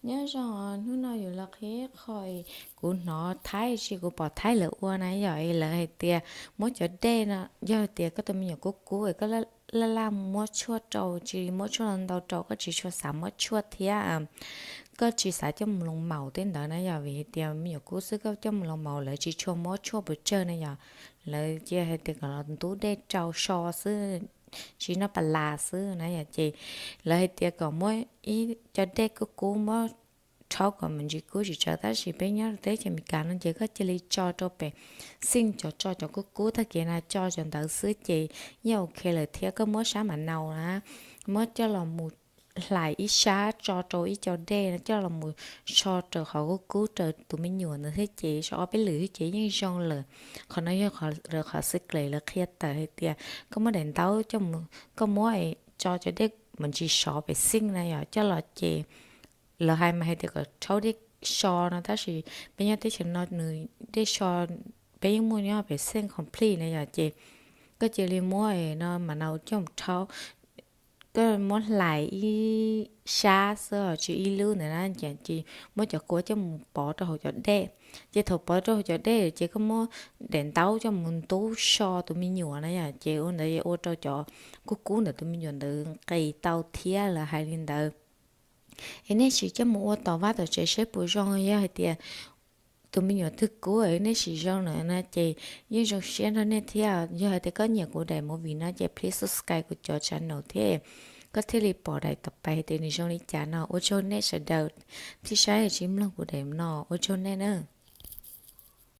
Nyob zoo, hnub no yus los qhia qho kuv hnov Thaib, tsis kuv pom Thaib lawv ua na yom, lawv hais tias muab cov dej no, yog tias koj tus me nyuam kub kub es koj laj laj muab tshuaj rau, tsis muab tshuaj ntau rau, koj tsis tshua xav muab tshuaj thiab, koj tsis xav coj mus loos maum tej ntawd na yom, vim hais tias me nyuam kub xwb koj coj mus loos maum lawv tsis tshua muab tshuaj pes tsawg na yom, lawv cia hais tias kom los ntub dej rau so xwb, tsis noj pas las xwb na yom, ces lawv hais tias kom muab ib co dej kub kub muab rhaub kom me ntsis kub tsis tsawg, tab sis peb nyob teb chaws Amelikas no ces koj cia li tso rau pem sink, cov tso cov kub kub tag kev na, tso cov ntawd xwb ces yeej ok lawm thiab. Koj muab sab mam nau na, muab coj los mus hlais ib sab tso rau ib co dej no coj los mus so raws qhov kub kub raws tus me nyuam ntawd thiab ces so ob peb lwm thiab ces yeej zoo lawm. Qhov no yog qhov xwm kles lawv qhia tawm hais tias koj muab daim ntaub, koj muab tso cov dej me ntsis sov pem sink na yom, coj los ces lawv hais mas hais tias kom rhaub dej so no, tab sis peb nyob teb chaws no nws dej so peb yeej muaj nyob pem sink complete na yom, ces koj cia li muab no mam nau coj mus rhaub, koj muab hlais ib sab xwb tsis ib lub ntawd na, ces muab cov kua coj mus pov rau hauv cov dej, ces thaum pov rau hauv cov dej ces koj muab daim ntaub coj mus ntub so tus me nyuam na yom, ces ua ntawd ua rau cov kub kub ntawm tus me nyuam ntawd nqis tau thiab, lawv hais li ntawd. Es nej sim coj mus ua tom vaj tom tsev seb puas zoo, yog hais tias tus me nyuam twg kub nej sim zoo lawm na ces yeej zoo siab nrog nej thiab. Yog hais tias koj nyiam kuv daim movie no ces please subscribe kuv cov channel thiab, koj thiaj li pom daim tom pais hais tias nws zoo li cas no. Ua tsaug nej sawv daws thiab saib tsis mloog kuv daim no, ua tsaug nej na.